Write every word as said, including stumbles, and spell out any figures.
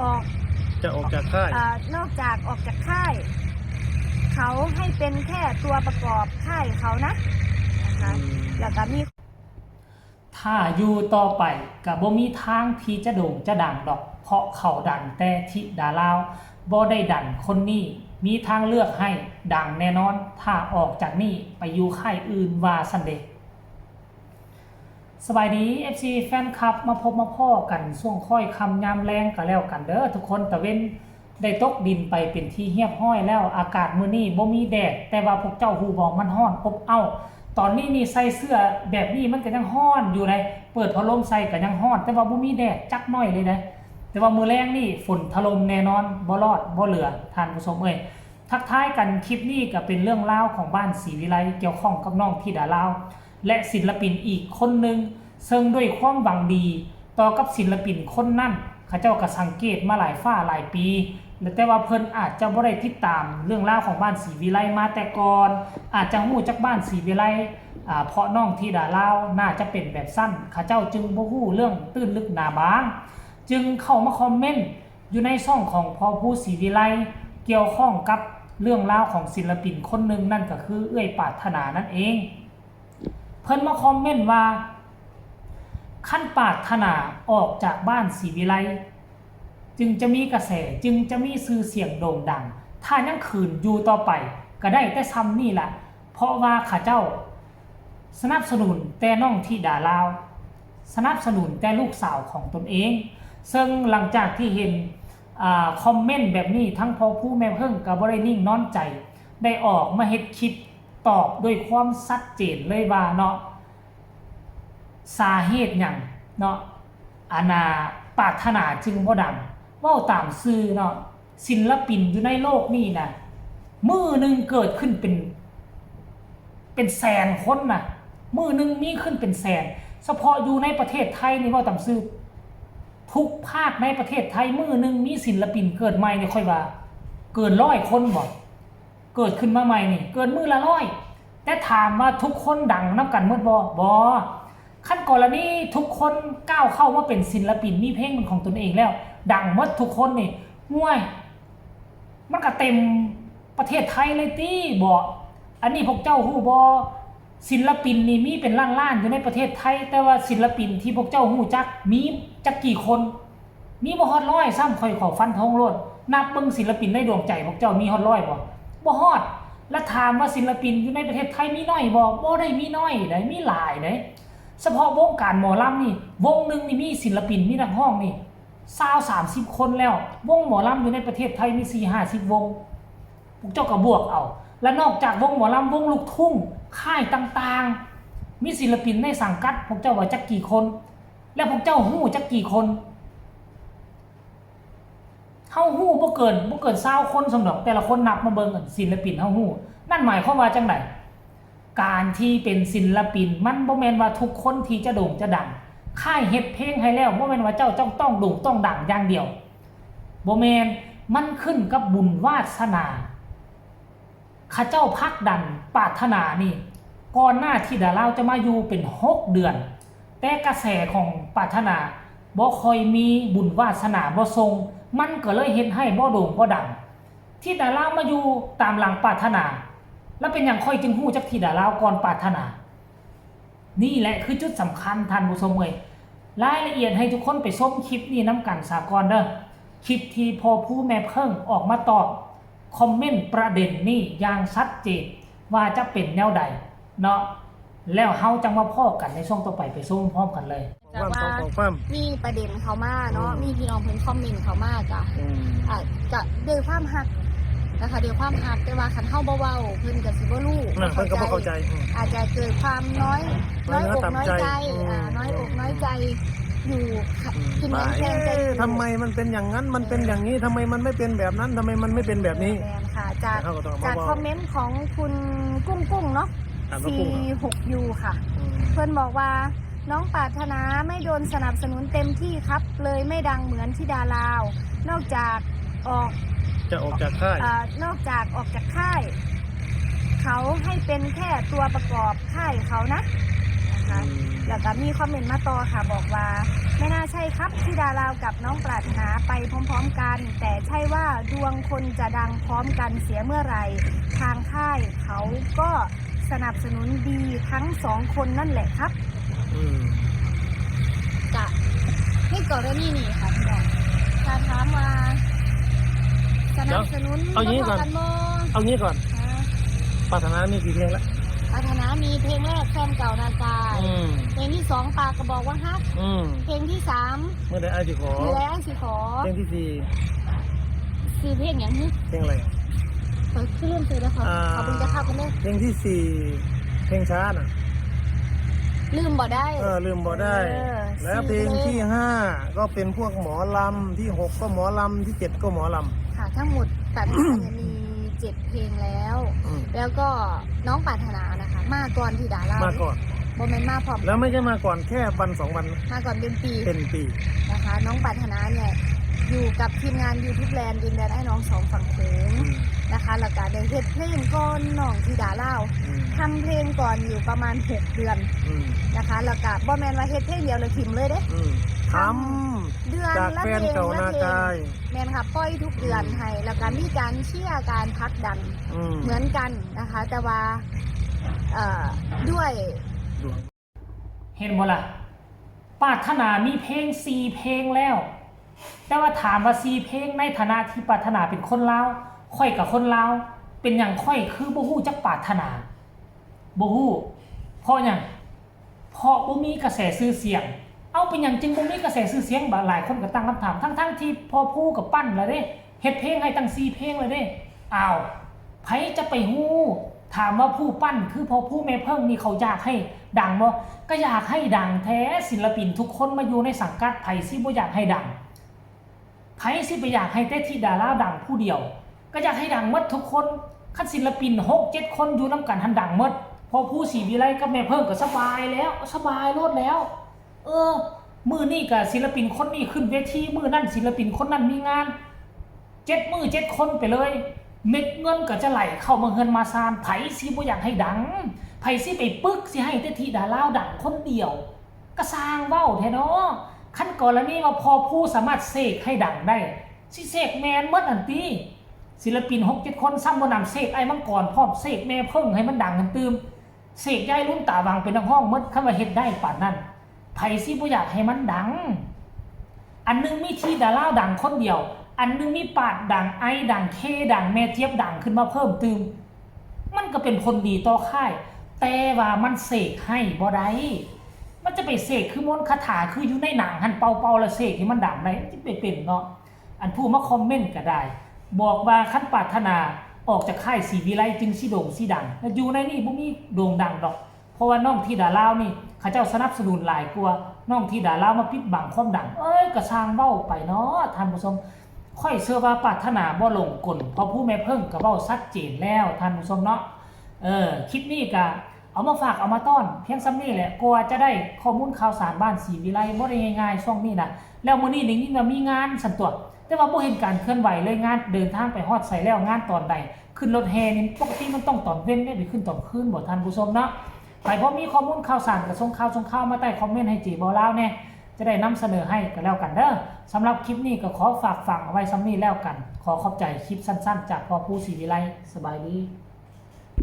ออก จะออกจากค่าย เอ่อนอกจากออกจากค่าย เขาให้เป็นแค่ตัวประกอบค่ายเขานะนะคะ อืม แล้วก็มี ถ้าอยู่ต่อไปก็บ่มีทางที่จะโด่งจะดังดอก เพราะเขาดันแต่ธิดาลาว บ่ได้ดันคนนี้ มีทางเลือกให้ดังแน่นอน ถ้าออกจากนี่ไปอยู่ค่ายอื่นว่าซั่นเด้ สบายดี เอฟซี แฟนคลับ มาพบมาพ้อกันช่วงค่อยค่ำยามแลงก็แล้วกันเด้อทุกคน ตะเว็นได้ตกดินไปเป็นที่เรียบร้อยแล้ว อากาศมื้อนี้บ่มีแดด แต่ว่าพวกเจ้าฮู้บ่ มันร้อนอบอ้าว ตอนนี้นี่ใส่เสื้อแบบนี้มันก็ยังร้อนอยู่เลย เปิดพัดลมใส่ก็ยังร้อน แต่ว่าบ่มีแดดจักหน่อยเลยนะ แต่ว่ามื้อแลงนี่ฝนถล่มแน่นอน บ่รอดบ่เหลือ ท่านผู้ชมเอ้ย ทักทายกัน คลิปนี้ก็เป็นเรื่องราวของบ้านศรีวิไล เกี่ยวข้องกับน้องธิดาลาว และศิลปินอีกคนหนึ่ง ซึ่งด้วยความหวังดีต่อกับศิลปินคนนั้น เขาเจ้าก็สังเกตมาหลายฟ้าหลายปี แต่ว่าเพิ่นอาจจะบ่ได้ติดตามเรื่องราวของบ้านศรีวิไลมาแต่ก่อน อาจจะฮู้จักบ้านศรีวิไล อ่า เพราะน้องธิดาลาวน่าจะเป็นแบบสั้น เขาเจ้าจึงบ่ฮู้เรื่องตื้นลึกหนาบาง จึงเข้ามาคอมเมนต์อยู่ในช่องของพ่อภูศรีวิไล เกี่ยวข้องกับเรื่องราวของศิลปินคนหนึ่ง นั่นก็คือเอื้อยปรารถนานั่นเอง เพิ่นมาคอมเมนต์ว่า คันปรารถนาออกจากบ้านศรีวิไล จึงจะมีกระแส จึงจะมีชื่อเสียงโด่งดัง ถ้ายังขืนอยู่ต่อไปก็ได้แต่ซ่ำนี่ล่ะ เพราะว่าเขาเจ้าสนับสนุนแต่น้องธิดาลาว สนับสนุนแต่ลูกสาวของตนเอง ซึ่งหลังจากที่เห็น อ่า คอมเมนต์แบบนี้ ทั้งพ่อภูแม่เพิ่งก็บ่ได้นิ่งนอนใจ ได้ออกมาเฮ็ดคลิปตอบด้วยความชัดเจนเลยว่าเนาะ สาเหตุหยังเนาะ อันน่ะ ปรารถนาจึงบ่ดัง เว้าตามซื่อเนาะ ศิลปินอยู่ในโลกนี้นะ มื้อหนึ่งเกิดขึ้นเป็น เป็นแสนคนนะ มื้อหนึ่งมีขึ้นเป็นแสน เฉพาะอยู่ในประเทศไทยนี่เว้าตามซื่อ ทุกภาคในประเทศไทย มื้อหนึ่งมีศิลปินเกิดใหม่นี่ ค่อยว่า เกินร้อยคนบ่ เกิดขึ้นมาใหม่นี่ เกินมื้อละร้อย แต่ถามว่าทุกคนดังนำกันหมดบ่ บ่ คันกรณีทุกคนก้าวเข้ามาเป็นศิลปิน มีเพลงเป็นของตนเองแล้ว ดังหมดทุกคนนี่ ห่วย มันก็เต็มประเทศไทยเลยติบ่ อันนี้พวกเจ้าฮู้บ่ ศิลปินนี่มีเป็นล้านๆอยู่ในประเทศไทย แต่ว่าศิลปินที่พวกเจ้าฮู้จักมีจักกี่คน มีบ่ฮอดร้อยซ้ำ ข้อยขอฟันธงโลด นับเบิ่งศิลปินในดวงใจพวกเจ้ามีฮอดร้อยบ่ บ่ฮอด และถามว่าศิลปินอยู่ในประเทศไทยมีน้อยบ่ บ่ได้มีน้อยเด้ มีหลายเด้ เฉพาะวงการหมอลำนี่ วงหนึ่งนี่มีศิลปิน มีนักร้องนี่ ซาวสามสิบคนแล้ว วงหมอลำอยู่ในประเทศไทยมีสี่ห้าสิบวง พวกเจ้าก็บวกเอา และนอกจากวงหมอลำ วงลูกทุ่ง ค่ายต่างๆ มีศิลปินในสังกัด พวกเจ้าว่าจักกี่คน และพวกเจ้าฮู้จักกี่คน เฮาฮู้บ่เกิน บ่เกินซาวคนซ้ำดอก แต่ละคนนับมาเบิ่ง ศิลปินเฮาฮู้ นั่นหมายความว่าจั่งใด การที่เป็นศิลปิน มันบ่แม่นว่าทุกคนที่จะโด่งจะดัง ค่ายเฮ็ดเพลงให้แล้ว บ่แม่นว่าเจ้าต้องต้องโด่งต้องดังอย่างเดียว บ่แม่น มันขึ้นกับบุญวาสนา เขาเจ้าผลักดันปรารถนานี่ ก่อนหน้าธิดาลาวจะมาอยู่เป็นหกเดือน แต่กระแสของปรารถนาบ่ค่อยมีบุญวาสนาบ่ส่ง มันก็เลยเฮ็ดให้บ่โด่งบ่ดัง ธิดาลาวมาอยู่ตามหลังปรารถนา แล้วเป็นหยังข้อยจึงฮู้จักธิดาลาวก่อนปรารถนา นี่แหละคือจุดสำคัญท่านผู้ชมเอ้ย รายละเอียดให้ทุกคนไปชมคลิปนี้นำกันซะก่อนเด้อ คลิปที่พ่อภูแม่เพิ่งออกมาตอบคอมเมนต์ประเด็นนี้อย่างชัดเจนว่าจะเป็นแนวใดเนาะ แล้วเฮาจั่งมาพ้อกันในช่วงต่อไป ไปชมพร้อมกันเลย แต่ว่า ข้อความ มีประเด็นเข้ามาเนาะ อืม มีพี่น้องเพิ่นคอมเมนต์เข้ามาก็ อืม อ่ะก็ด้วยความฮักนะคะ ด้วยความฮัก แต่ว่าคันเฮาบ่เว้าเพิ่นก็สิบ่รู้ นะเพิ่นก็บ่เข้าใจอืม อาจจะเกิดความน้อย น้ น้ อ อย ย เนื้อ อก ต่ำ น้อย ใจ ใจ อืม อ่าน้อยอกน้อยใจ อยู่ค่ะ อืม กินน้ำแทนใจอยู่ เอ๊ะทำไมมันเป็นอย่างนั้น มันเป็นอย่างนี้ ทำไมมันไม่เป็นแบบนั้น ทำไมมันไม่เป็นแบบนี้ แม่นค่ะ จาก เขาก็ต้องมา จาก บอก คอมเมนต์ของคุณกุ้งกุ้งเนาะ อ่านว่ากุ้งเหรอ สี่หกยูค่ะ อืม เพิ่นบอกว่าน้องปรารถนาไม่โดนสนับสนุนเต็มที่ครับ เลยไม่ดังเหมือนธิดาลาว นอกจากออก จะออกจากค่าย เอ่อนอกจากออกจากค่าย เขาให้เป็นแค่ตัวประกอบค่ายเขานะนะคะ อืม แล้วก็มีคอมเมนต์มาต่อค่ะ บอกว่า ไม่น่าใช่ครับ ธิดาลาวกับน้องปรารถนาไปพร้อมๆกัน แต่ใช่ว่าดวงคนจะดังพร้อมกันเสียเมื่อไหร่ ทางค่ายเขาก็สนับสนุนดีทั้งสองคนนั่นแหละครับ อืม กะในกรณีนี้ค่ะพี่น้องถ้าถามว่าสนับสนุน เอางี้ก่อน บ่ท่กันบ่ เอางี้ก่อน ฮะ ปรารถนามีกี่เพลงละ ปรารถนามีเพลงแรกแฟนเก่านาตาย อืม เพลงที่สองปากกระบอกว่าฮัก อืม เพลงที่สาม เมื่อใดอ้ายสิขอ อยู่แล้วสิขอ เพลงที่สี่ ซื้อเพลงอย่างนี้ เพลงอะไร เขาคือเรื่องซื้อแล้วค่ะ อ่า ขอบคุณจะเข้ากันเลย เพลงที่สี่เพลงช้าน่ะ ลืมบ่ได้ เออลืมบ่ได้ เออ แล้วเพลงที่ห้าก็เป็นพวกหมอลำ ที่หกก็หมอลำ ที่เจ็ดก็หมอลำ ค่ะ ทั้งหมดแต่ละคนเนี่ยมีเจ็ดเพลงแล้ว อืม แล้วก็น้องปรารถนานะคะ มาก่อนธิดาลาว มาก่อน บ่แม่นมาพร้อม แล้วไม่ใช่มาก่อนแค่วันสองวัน มาก่อนเป็นปี เป็นปี นะคะ น้องปรารถนาเนี่ยอยู่กับทีมงาน YouTube Land ดินแดนไอ้น้องสองฝั่งโขง อืม นะคะแล้วก็ได้เฮ็ดเพลงก่อนน้องธิดาลาว อืม ทำเพลงก่อนอยู่ประมาณหกเดือน อืม นะคะแล้วก็บ่แม่นว่าเฮ็ดเพลงเดียวแล้วถิ่มเลยเด้ อืมท เดือน ำจาก ละ แฟ เพ น ลง เก่า ละ นา เพล ตาง ย แม่นค่ะปล่อยทุกเดือน อืม ให้แล้วก็มีการเชียร์การผลักดัน อืม เหมือนกันนะคะ แต่ว่าเอ่อด้วย ดวง เห็นบ่ล่ะ ปรารถนามีเพลงสี่เพลงแล้ว แต่ว่าถามว่าสี่เพลงในฐานะที่ปรารถนาเป็นคนลาว ข้อยกับคนลาว เป็นหยังข้อยคือบ่ฮู้จักปรารถนา บ่ฮู้ เพราะหยัง เพราะบ่มีกระแสชื่อเสียง เอาเป็นหยังจึงบ่มีกระแสชื่อเสียง บางหลายคนก็ตั้งคำถาม ทั้งๆที่พ่อภูกับปั้นละเด้ เฮ็ดเพลงให้ตั้งสี่เพลงละเด้ อ้าว ไผจะไปฮู้ ถามว่าผู้ปั้นคือพ่อภูแม่เพิ่งนี่เขาอยากให้ดังบ่ ก็อยากให้ดังแท้ ศิลปินทุกคนมาอยู่ในสังกัด ไผสิบ่อยากให้ดัง ไผสิไปอยากให้แต่ธิดาลาวดังผู้เดียว ก็อยากให้ดังหมดทุกคน คันศิลปินหกเจ็ดคนอยู่นำกันหั้นดังหมด พ่อภูศรีวิไลกับแม่เพิ่งก็สบายแล้ว สบายโลดแล้ว เออ มื้อนี้ก็ศิลปินคนนี้ขึ้นเวที มื้อนั้นศิลปินคนนั้นมีงาน เจ็ดมื้อเจ็ดคนไปเลย เม็ดเงินก็จะไหลเข้ามาเฮือนมาซาน ไผสิบ่อยากให้ดัง ไผสิไปปึกสิให้แต่ธิดาลาวดังคนเดียว ก็สร้างเว้าแท้เนาะ คันกรณีว่าพ่อภูสามารถเสกให้ดังได้ สิเสกแม่นหมดหั่นติ ศิลปินหกเจ็ดคน ซ้ำบ่นำเสกอ้ายมังกรพร้อม เสกแม่เพิ่งให้มันดังกันตื่ม เสกยายลุนตาหวังเป็นนักฮ้องหมด คันว่าเฮ็ดได้ปานนั้น ไผสิบ่อยากให้มันดัง อันหนึ่งมีธิดาลาวดังคนเดียว อันหนึ่งมีปาดดัง ไอดัง เคดัง แม่เจี๊ยบดังขึ้นมาเพิ่มตื่ม มันก็เป็นผลดีต่อค่าย แต่ว่ามันเสกให้บ่ได้ มันจะไปเสกคือมนต์คาถาคืออยู่ในหนังหั่นเป่าๆแล้วเสกให้มันดังได้ มันจะไปเป็นเนาะ อันผู้มาคอมเมนต์ก็ได้ บอกว่าคันปรารถนาออกจากค่ายศรีวิไลจึงสิโด่งสิดัง แล้วอยู่ในนี่บ่มีโด่งดังดอก เพราะว่าน้องธิดาลาวนี่เขาเจ้าสนับสนุนหลายกว่า น้องธิดาลาวมาปิดบังความดัง เอ้ย ก็สร้างเว้าไปเนาะท่านผู้ชม ข้อยเชื่อว่าปรารถนาบ่หลงกล พ่อภูแม่เพิ่งก็เว้าชัดเจนแล้วท่านผู้ชมเนาะ เออ คลิปนี้ก็เอามาฝากเอามาต้อน เพียงส่ำนี้แหละ กว่าจะได้ข้อมูลข่าวสารบ้านศรีวิไลบ่ได้ง่ายๆช่วงนี้นะ แล้วมื้อนี้ได้ยินว่ามีงานซั่นตั่ว แต่ว่าบ่เห็นการเคลื่อนไหวเลย งานเดินทางไปฮอดไสแล้ว งานตอนใด ขึ้นรถแห่นี่ปกติมันต้องตอนเว็นเด้ ไปขึ้นตอนคืนบ่ท่านผู้ชมเนาะ ไผพอมีข้อมูลข่าวสารก็ส่งข่าวส่งข่าวมาใต้คอมเมนต์ให้เจบ่าวลาวแหน่ จะได้นำเสนอให้ก็แล้วกันเด้อ สำหรับคลิปนี้ก็ขอฝากฝังเอาไว้ส่ำนี้แล้วกัน ขอขอบใจ คลิปสั้นๆจากพ่อภูศรีวิไล สบายดี